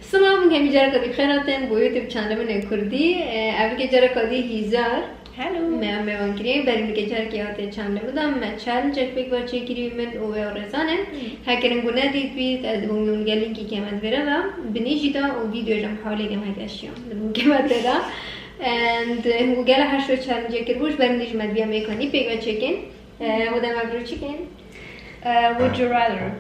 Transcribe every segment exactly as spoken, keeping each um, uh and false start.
Silav, hemî careka dî xêr hatin bo YouTube channelê min ê Kurdî. Ev dike careka dî Hîzar. Hello. Me em mêvan kirî. Berî dike carekê hatiye channelê min de me challengek pêk ve çêkirî min û wê rêzan e. Hekerin ku nedît bît, ez dibûm hûn gel linkî keme di vêre de. Binî jî de û vîdeo jî em hewlê gem heke şiyan. Dibûm keme tê de. And hûn gele her şo challenge kiribû ji ber min jî me dibiya mêkanî pêk ve çêkin. Hûn dem ev çi kin? Uh, would you rather?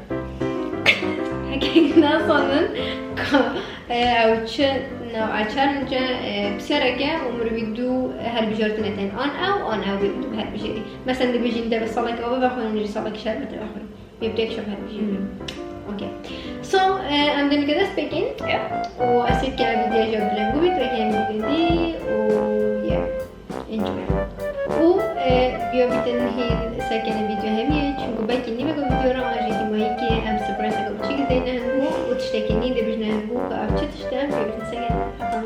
Heke nazanin ka ew çi nav challenge e, pisyareke û mirovî dû helbijartinê tên. An ew, an ew bê dû helbijêrî. Mesela dibêjin deve salek ava vexwin, jî salek şerbetê vexwin. Bê bi tek şev helbijêrî. Okay. So, e, em dê nike dest pêkin. Yeah. Û ez ê keme vîdyoya jî bilêngû bît, wekî em dî û yeah. Enjoy. Û e, biyo bîtin hîn sekene vîdyo hemî, çunku belkî nîveka vîdyo re an jî dîmayîkê em surpriseka biçîk dideyne hingû û tiştekî nî dê bijne hingû ku ev çi tişt e, biyo bîtin sekene hetan.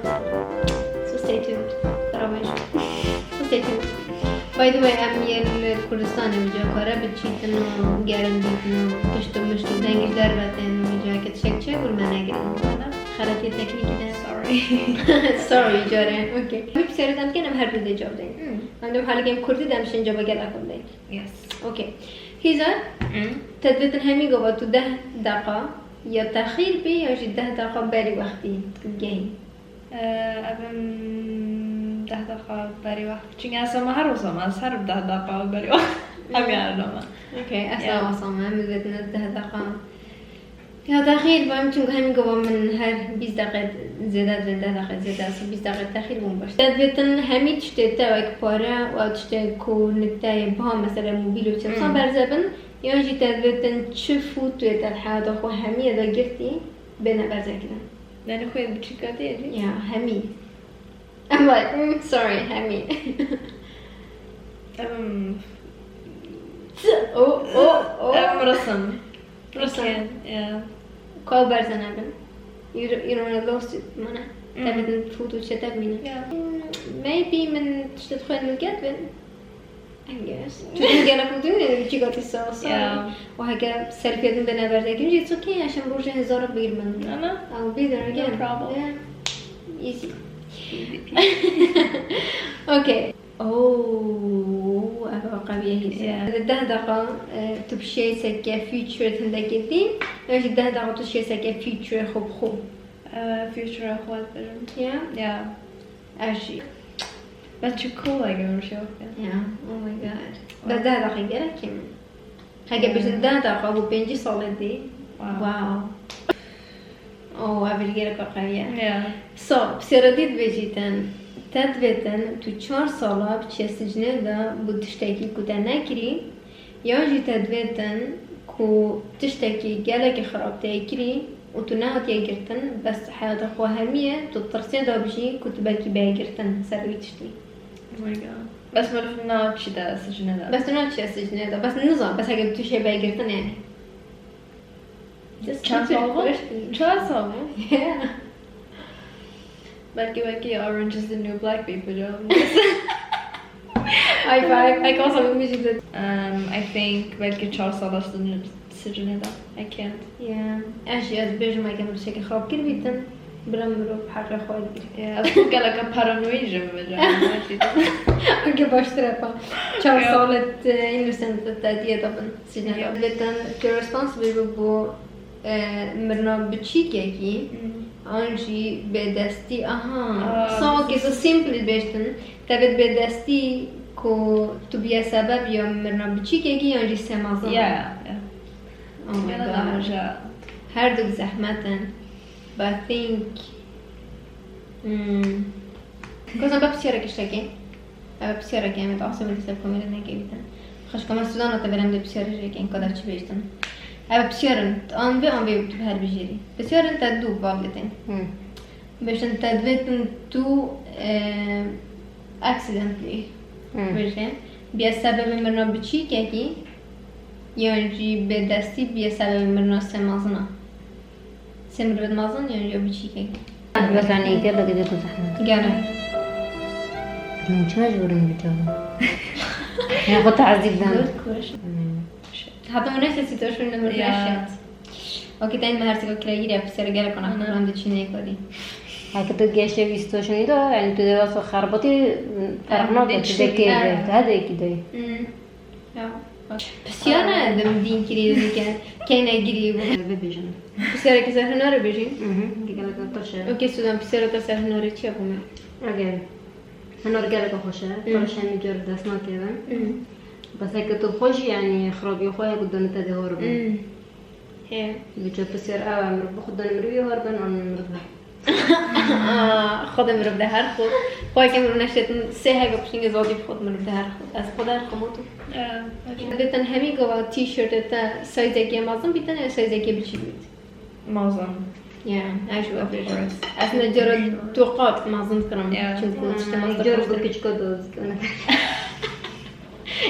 So stay tuned. Beraber jî. So stay tuned. By the way, em yên Kurdistanê bi cakare biçîtin û gerin dîtin û tişt û mişt û deng ji derve tên û cake tiştek çêbû li me negirin. Xeletiyê teknîkî de. Sorry. Sorry, carê. Okay. Hemî pisyarê dem dikin, em her du dê cevab deyin. Hmm. Em dem halekên kurdî dem şên cevaba gelek xwe bideyin. Yes. Okay. Hîzar, Hmm. te divêtin hemî gava tu deh deqa ya texîr bî ya jî deh deqa berî wextî gehî. Ee, Evim deh deqa berî wext. Çünkü ez ama her wisa me, ez her deh deqa berî wext. Em yani ama. Okay, ez Ya. ava same, em divêtin deh deqa. Ya texîr bim, çünkü hemî gava min her bîst deqe zêde dibin, deh deqe zêde, ez bîst deqe texîr bûm baş. Te divêtin hemî tiştê te wek pare û ew tiştê ku niteyê biha, mesela mobîl û çi wisa Hmm. berze bin, yan jî te divêtin çi fû tu yê te di heyata xwe hemiyê de girtî, bêne berze kirin. Yani xwe biçîka tê jî. Ya, hemî. I'm like, mm, sorry, hemî. Evim O, o, o. Evim resim. Resim. Okay, yeah. Ka berze nebin. You, you don't wanna lose it, mana. Mm. Te bidin fût û çete bimînin. Yeah. Hmm, maybe min tiştê xwe milket bin. I guess. Çünkü gelek mutlu ne, biçîka tî sağ sağ. Yeah. O heke selfie din bene berze kirin, it's okay, yaşam roje hezara bir min. Ana. I'll be there again. No problem. Yeah. Easy. Okay. Oh, ev qewiye hîzê. Yeah. Di deh deqa, e, tu bi şêseke future hindekê dî, ya jî deh deqa tu şêseke future xwe bi xwe. Ee, future xwe dibêjim. Ya? Yeah. Ev jî. That's too cool, like, I'm sure. Ya, oh my god. Bes deh deqa gerek min. Heke bêjin deh deqa, bu pêncî salê dî. Wow. Wow. Oh, ev jî gerek qewiye. Yeah. So, pisyara dî dibêjîtin, te divêtin tu çar sala biçiye sicnê de bo tiştekî ku te nekirî, yan jî te divêtin ku tiştekî gelekî xirab te yê kirî û tu nehatiye girtin, bes heyata xwe hemiyê tu tirsê de bijî ku tu belkî bê girtin ser wî tiştî. Oh my god. Bes meriv naçî de sicnê de. Bes tu naçiye sicnê de, bes nizan, bes heke tu şê bê girtin yani. Just Çend keep it sal bû? question. Çar sal bû? Yeah. Belki, belki Orange is the New Black bêjim. High five. Heke wasa min jî did. Um, I think belki çar sal sicnê de. I can't. Yeah. Ez jî ez bêjim, heke min tiştekî xirab kiribîtin, bila mirov heqê xwe digire. Yeah, ez gelek paranoyî jî bibêjim. Heke baştir e pa. Çar Yeah. sal et, e, innocent te diye de bin. Sicnê Yeah. de. Bêtin tu responsible bî bo, e, mirina biçîkekî, Hmm. an jî bêdestî, aha. Ah, Sağ this kêso simply bêjtin. Te bêt bêdestî ku tu biye sebeb ya mirina biçîkekî yan jî sêmezin. Yeah, yeah. Oh my Yana god. da hoca. Her du zehmet in. But I think. Hmm. Kozan bap siyara kişteki. Ev pisyareke em ê di asê min ser komêrê nekevîtin. Xweşka me Suzan û te verem de pisyarê jê kin, ka dev çi bêjtin. Ev pisyar in, an vê an vê tu her bijêrî. Pisyar in te du bab dêtin. Hmm. Bêjtin te divêtin tu, e, accidentally Hmm. bêje. Biye sebebê mirina biçîkekî, yan jî bêdestî biye sebebê mirina sê mezina. Sê mirovên mezin yan jî biçîkekî. Mesela neyke bagi de ku zahmet. Gere. Min çima ji birim bicavim? Ya xwe tazîb dan. Good question. Hata neyse situation number Ya. beş. Okey, tên me her sika kiragîrî ya pisyara gelek ana Ana. Program de çînê kadî. Heke tu geşte vîst û şeş de, yani tu dê wasa xerbatî, ferq nake, tu dê kê de, tu her dê kî de. Hmm. Ya. Pisyara de min dîn kirî dike, keyne girî bû. Bibêjin. Pisyara ki ser hunarê bêjî? Mhm, gelek tirş e. Okey, Sudan, pisyara te ser hunarê çi ye bû me? Okey. Hunar gelek xweş e, Hmm. tirş hemî cor dest nakeve. Hmm. Bes heke tu xwe jî, yani xirabiyê xwe heke dane te dê hor be. Hmm. He. Bi çi pisyar ew e, mirov bi xwe dane mirov yê hor ben an mirov be. Aa, xwe de mirov de her xwe. Xwe ke mirov neşetin sê heke piştî zodî bi xwe de mirov de her xwe. Ez xwe de her xwe moto. Ee, okey. Dê ten hemî gava t-shirtê te size eke mezin bîtin ya size eke biçîk bît? Mezin. Ya, ez jî we bêjim. Of course. Aslında cara tu qat mezin dikirim. Ya. Çünkü işte Ha, mezin car dikirim. Bu küçük odozgana.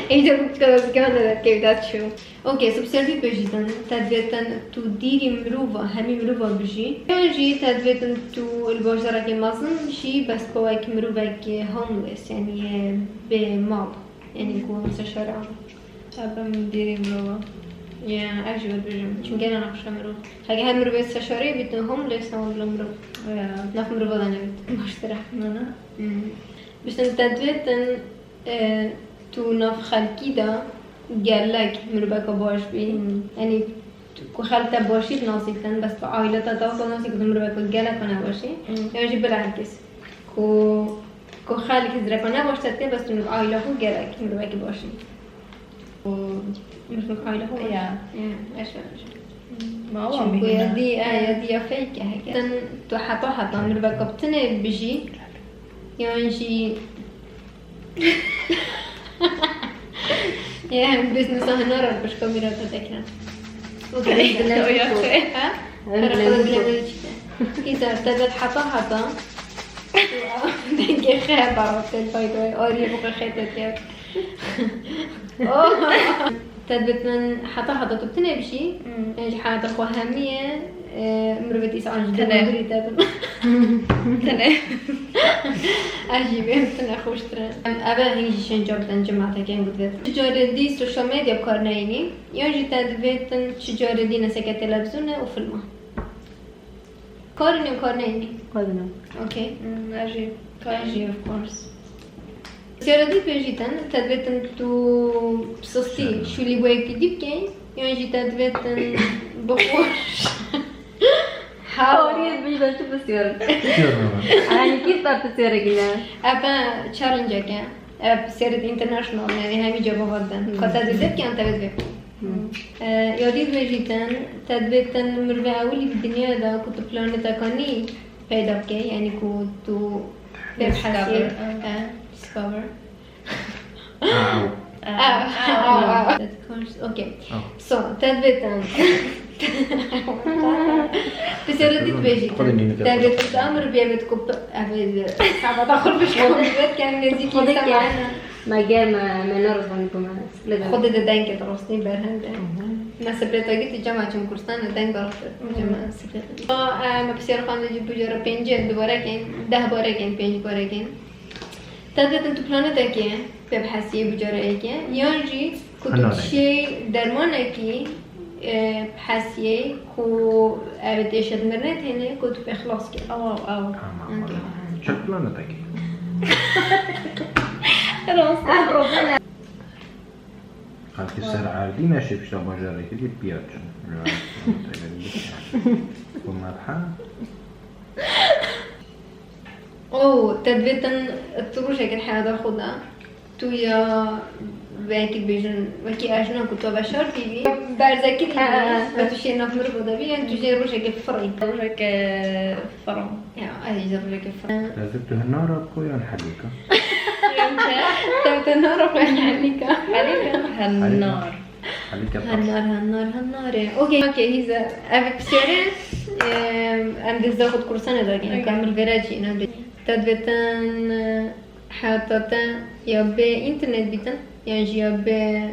Ê car bu küçük odozgana da kevda çû. Okey, subservî bêjîtin, te divêtin tu dîrî mirova, hemî mirova bijî. Yan jî te divêtin tu li bajarekê mezin bijî, bes bi wek mirovek homeless, yani bê mal. Yani ku seşare an. Ev min dîrî mirova. Ya, ez jî we dibêjim. Çünkü ne nexşe mirov. Heke her mirovê seşarê bîtin homeless, ne wila mirov. Ya. Nav mirova de nebît. Baştir e. Ne, ne. Hmm. Biştin te divêtin, e, tu nav xelkî de gelek miroveka baş bî. Hmm. Yani ku xelk te başî dinasîtin, bes tu aîla te dawka nasî ku tu miroveka gelek nebaş î. Hmm. Yan jî bila herkes. Ku, ku xelk hizreka nebaş te dike, bes tu aîla xwe gelek mirovekî baş î. Û mirov aîla xwe baş. Ya. Ya, ez şer. Ma wan Çünkü bîne. Ya dî, e, ya dî ya fake e heke. Sen tu heta heta miroveka bi tinê bijî, yan jî Ya, em business-a hinara pişka mîra te dekine. Okey. Oya, okey. Ha? Em Her bilen xwe de bilen çike. Îza, te bet heta heta. Dengê xe barat te fayda. Arî bu xe te te. Oh. Te bet min heta heta tu tine bişî. Hmm. Yani heta xwe hemiye. Ee, mirovê dîsa an ji Tene. Dewandurî te bin. Tene. Ez jî bêm tine xweştir e. Em, ev e hîn jî şên cevap den cemaateke hîn gudibêtin. Çi carê dî sosyal medya bi kar neyînî? Yan jî te divêtin çi carê dî neseke televîzyonê û filma? Karînî û kar neyînî? Karînî. Okey. Hmm, ez jî. Kar jî, of course. Siyara dî bêjîtin, te divêtin tu sistî Şöyle. Şûlî bo yekî dî bikey, yan jî te divêtin bixweş. Ha. Oriyet bêjîtin çi pisyar. Pisyar mı var? Hani kî te pisyar gine? Ev challenge-eke. Ev pisyarê international, yani hemî cevaba din. Hmm. Ka te divêt ki an te divêt. Hmm. E, ya dî bêjîtin, te divêtin mirovê ewilî bi dinyaya de ku tu planeteka nî peyda bikey, yani ku tu pê Discover, hesiyê, ah. E, discover. Aw. Ah. Aw, aw, aw. Of course, okay. Aw. So, te divêtin. Pisyara dî dibêjîtin. Xwedê nînike Te divêtin tu amir bê, divêt ku p-, ev ê, sabata xwe bişkon, divêt ken nêzîkî Xwedê ke. Semana. Me gel me, me nerizanî bû me. Xwedê de dengê dirostî berheng de. Mhm. Me seplêta gî tu cema çim Kurdistan de deng berxtir. Mhm. Cema seplêta gî. Ma, e, me pisyar xwe de jî bujara pêncê, dubarekên, deh barekên, pênc barekên. Te ditin tu planetekê pê bihesiyê bucareyekê, yan jî ku tu Hena dişê dermanekî, e, bihesiyê ku ev tê şedmirine têne ku tu pê xilas kir. Aw, aw, aw. Tamam, okey. Tamam. Çi planetekê? Rast. Xelkê ser erdî neşê pişta bajarekî dî piya çin. Hikûmet ha? O, te divêtin tu rojekê heyata xwe de, tu ya wekî bêjin, wekî ejna ku tu veşartî bî, berzekirî bî, Ha, ha, ha. ve tu şê nav mirova de bî, yan tu jê rojekê firî. Rojekê firî. Ya, ez jî rojekê firî. Ez tu hinara ko yan helîka? Te te nara xwe yan helîka. Helîka, henar. Helîka tas. Henar, henar, henar e. Okey, okey, hîze. Ev pisyarê, em, em dizda xwe di kursane de gîn. Okey. Kamil vêre çî, ne bê. Te divetin, e, heta te ya bê internet bîtin, yan jî ya bê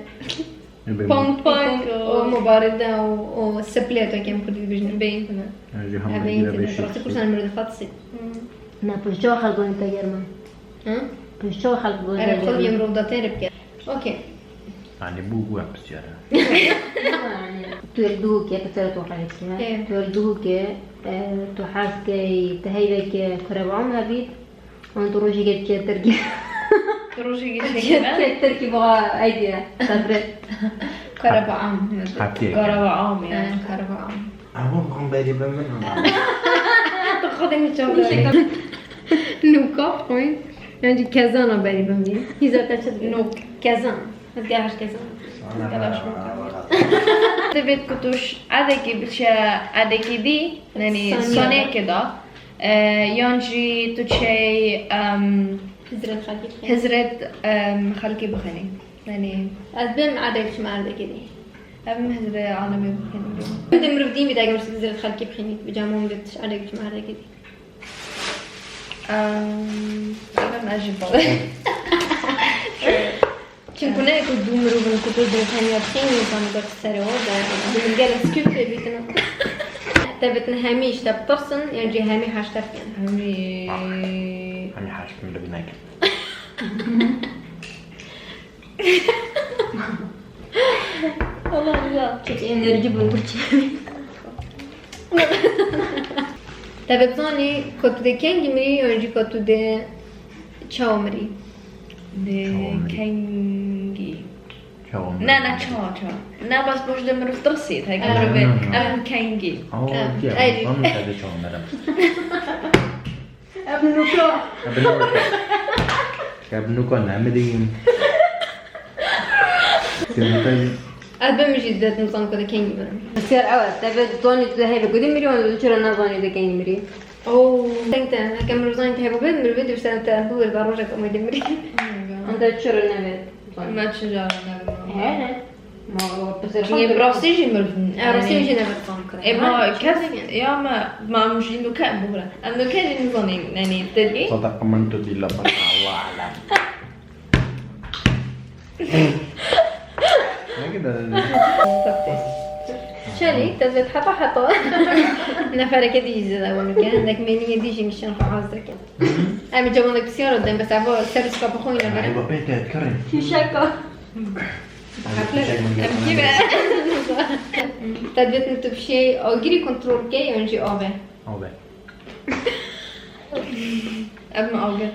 Ê, bê pom pom, pom, o, o mobarê de, o, o seplê de kem kurdî dibêjin. Bê internet. Yan jî Ev hemû bê yine bê internet. Rastî şî. Kursan mirê de fatisî. Hmm. Ne, pişta xelk gonî te germa. Hı? Pişta xelk gonî te germa. Erê, xwe yem rewdatê rê bike. Okey. Yani bû bû em pisyar e. Tu wek duhokê, pisyara tu qeyd kir. Ê. Tu wek duhokê, e, tu hez key, te heyvek kure bi am hebît, an tu rojekê diçe Tirkî. Tu rojekê diçe Tirkî, biha eydiye, sefre. Karabaam. Hatiye. Karabaam ya. He, karabaam. Ama bana beri ben ben ama. Tu xwedê mi çav. Nûka xwîn. Yanî kezana berî bimî. Hîza te çi dibî? Nûk. Kezan. Ez gel her kezan. Sana Gel aşma bana kezan. Divêt ku tu ji edekî biçe edekî dî, yanî Saniye. Sonekê de, e, yan jî tu çey, em, Hizret xelkî bixînî. Hizret, em, xelkî bixînî. Yanî Ez bêm edek çima edekî dî. Em hizrê alemê bixînî. Hindê mirov dîn bî dagê mirov hizret xelkî bixînî. Bi camon bit edek çima edekî dî. Em, em ez jî bawer. Çimku ne ku du mirov in ku tu di tenya dixînî, zanî ber serê we de, di min gel ez kî fê bîtin. Te bitin hemî ji te bitirsin, yan jî hemî heşte bikin. Hemî. Hemî heşt mirov nekin. Allah Allah. Çok enerji bulmuş. Te bi zanî ku tu dê kengî mirî, yan jî ku tu dê çawa mirî? Dê Çawa mirî? Kengî. Çawa mirî? Ne, ne, çawa, çawa. Ne, bas boş de mirov tirsî, tek Em. mirov bê. Em. Em kengî. Awa, Em. diye, Ey. Bana kedi çawa mirî. Ev nûka. Ev nûka. Ev nûka ne mi diyim? Kedi. Ez bi min jî dibêt nizam ku de kengî birim. Pisyar ew e, te bi zanî tu heyvek ku dê mirî, wan tu çira nazanî de kengî mirî? Oo. Teng te, heke mirov zanî te heyvek bê, mirov dibişte te bû da rojek umê dê mirî. Oh my God. An te çira nevêt? Me çi cara nebin. He, he. Ma, o, pisyar Çünkü xwe bi rastî jî mirov. E, rastî Yani, jî nebet zan kire. E, Ha, ma kes, çi ya me, ma em jî nûke em bihûre. Em nûke jî nizanîn, yani, tedbî. صدق من تدي لبك الله أعلم. Ne kadar? Çelî, te zêd heta heta. Nefereke dî jî zêde wan nûke. Hindek mêniyê dî jî nîşan xwe hez dikin. Em ê cemanek pisyara din, bes eva ser û sika bi xwe yîne Ay, verin. Bapê te dikirin. Fîşeka. Em kî be? Te divêtin tu bi şey agirî kontrol bikey, yan jî avê? Avê. Ev mi agir?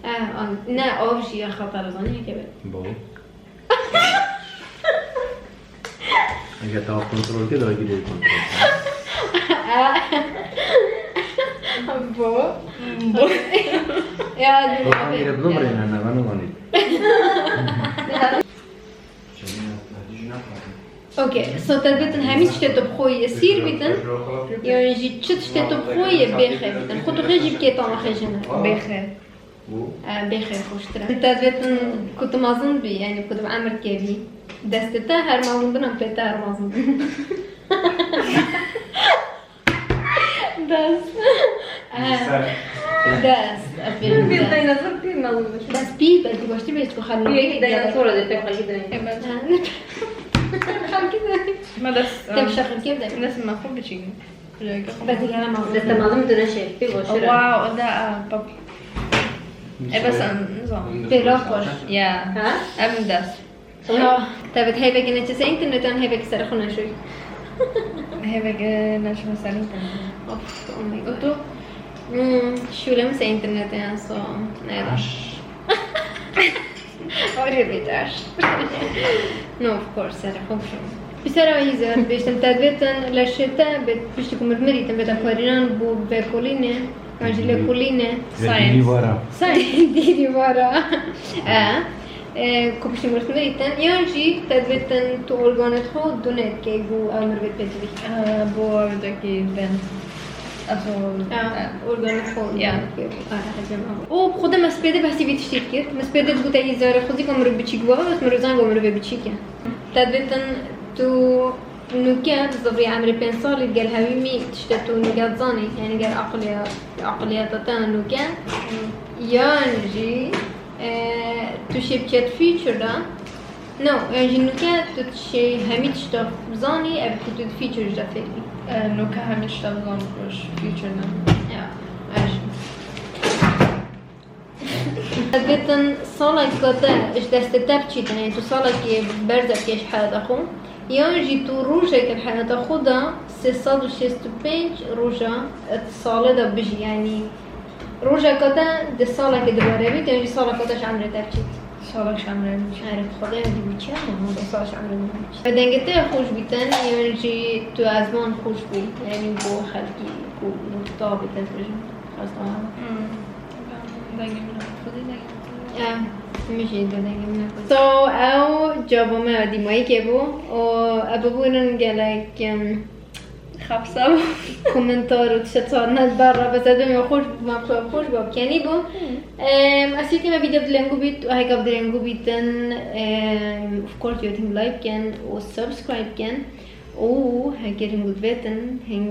Eh, an-, ne, av jî ya xeter, zanî heke be. Bo. Eger te av kontrol kir, agirî kontrol kir. Bo. Bo. Ya, Bo, agirî bi numrê ne, ne, ben onu Okey, so te ditin hemî tiştê tu bi xwe yê sîr bîtin, yan jî çi tiştê tu bi xwe yê bêxê bîtin. Xwe tu xê jî bikê tama xêjin. Bêxê. E, bêxê xweştir e. Te ditin ku tu mezin bî, yani ku tu bi emir kevî. Destê te her mezin bin, em pê te her mezin bin. Dest. Dest. Ez pê Bir dest. Dinozor pî mezin bû. Bes pî, bes goştî bes ku xanû. Pî yekî dinozor de pê xelkî dinozor. Xelkî dinozor. Me dest, Tem şaxir kê de. Dest me xwe biçîk. Bes digana mezin. Dest mezin dine şey, pî boşir. Wow, o da, a, pap. E, bes, em, nizam. Pêra xweş. Ya. Ha? Em dest. Ya, te bi heyvekî neçe ser înternet yan heyvekî ser xwe neşûy? Heyvekî neşûme ser înternet. Of, oh my God. Û tu? Hmm, şûle min ser înternet yan so, ne da. Aş. Ayrı bir ders. No, of course, ser xwe bişûm. Bi ser a hîzar, bêştin te dibitin, leşê te, bi piştî ku mirmirîtin, bêta karînan bû vekolîne. Yan jî lêkolîne. Science. Dîrîvara. Science. Dîrîvara. E, e, ku piştî mirov mirîtin. Yan jî te dibitin tu organê xwe dune dikey bo ew mirov pê dibî. E, bo ew dekî ben. Aso, Ha, e, organê xwe ya. Dune dikey bo. Ara, hecem ama. O, bi xwe de me spêde behsî vî tiştî dikir. Me spêde dibû te hîzarê xwe zî ku mirov biçîk bû, bes mirov zan ku mirov biçîk e. Te dibitin tu Nûke, tu zivirî emrê pênc salî, gel hewî mî tiştê tu nûke dizanî, yanî gel aqiliya, aqiliyeta te nûke, yan jî, e, tu şê biçe di future de, no, yan jî nûke tu şê hemî tişta bizanî, ev ku tu di future de fêr bî. E, nûke hemî tişta bizanî ku ji future de. Ya, ev jî. Gotin salek ku te ji destê te biçîtin, yani tu salekê berze bikê ji heyata xwe, yan jî tu rojek li heyata xwe de sê sed û şêst û pênc roja di salê de bijî, yani rojeka te di salekê dubare bît, yan jî saleka te ji emrê te biçît. Salek ji emrê min biçît. Erê, bi Xwedê hevdî bû çi ye? Salek ji emrê min biçît. Dengê te xweş bîtin, yan jî tu ezman xweş bû, yani bo xelkî ku li tabê te dibêjin. Xwestan. Hmm. Dengê min e. Xwedê dengê min e. Ya, min jî de dengê min e. So, ew cevaba me ya dîmayîkê bû. O, ev bibûnin gelek, em, Xapsa bû. Komentar û tişta çarne ber re, bes ez dibêm xweş, me xwe xweş bû, kenî bû. Hmm. Em, ez hîtî me vîdeo dilengû bît û heka dilengû bîtin, em, of course, you think like ken û subscribe ken. Û heke hing divêtin, hing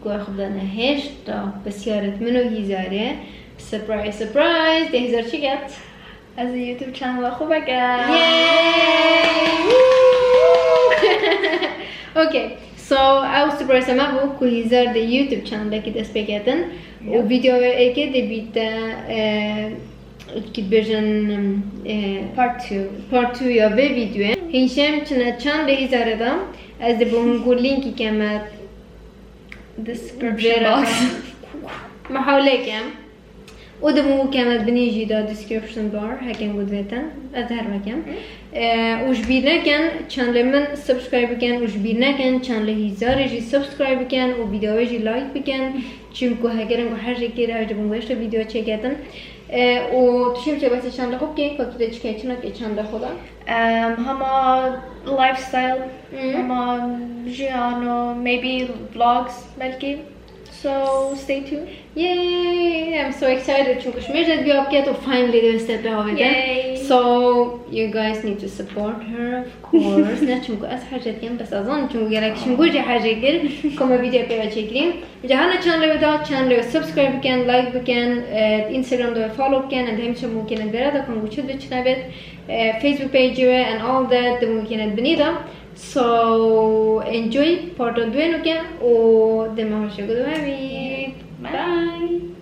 guhê xwe bidane hêşta pisyarêt min û Hîzarê. Surprise, surprise! Dê Hîzar çi ket? Ez ê YouTube channela xwe vekim. Yay! Okay. So, ew surprise me bû ku Hîzar dê YouTube channelekî dest pê ketin. Û Yep. Videoyê êkê dê bîte, e, ki bêjin, e, Part two. Part two ya vê videoyê. Hîn şem çine channelê Hîzarê de. Ez dê bo hûn ku linkî keme Description box. Mihawlê kem. Û dê bo hûn keme binî jî de description bar, heke hûn divêtin. Ez her vekem. Hı. E, û ji bîr nekin, channelê min subscribe bikin û ji bîr nekin, channelê Hîzarê jî subscribe bikin û videoyê jî like bikin. Çimku hegerin ku her jê kêre, ez dê bo hûn wê işte video çêketin. E, û tu şî biçe behsê channelê xwe bikê, kakî de çi kê, çi nakê channelê xwe de? Em, hema lifestyle, Hmm. hema jiyan û maybe vlogs belkî. So, stay tuned. Yay! I'm so excited, çunku ji mêj de diya biket û finally dê weste pê avêtin. Yay! So, you guys need to support her, of course. Ne çunku ez hece dikim, bes ez zanim çunku gelek çunku jî hece kir, ku me video pê ve çêkirî. Ca hana channelê wê da, channelê wê subscribe bikin, like bikin, e, Instagram de wê follow bikin, em dê hemîşe mumkin in vêra de ku çi dibe çi nebe, e, Facebook page wê and all that, dê mumkin in binî da. So, enjoy parta duê nuke û dê me hoşe gudu hemî. Bye. Bye.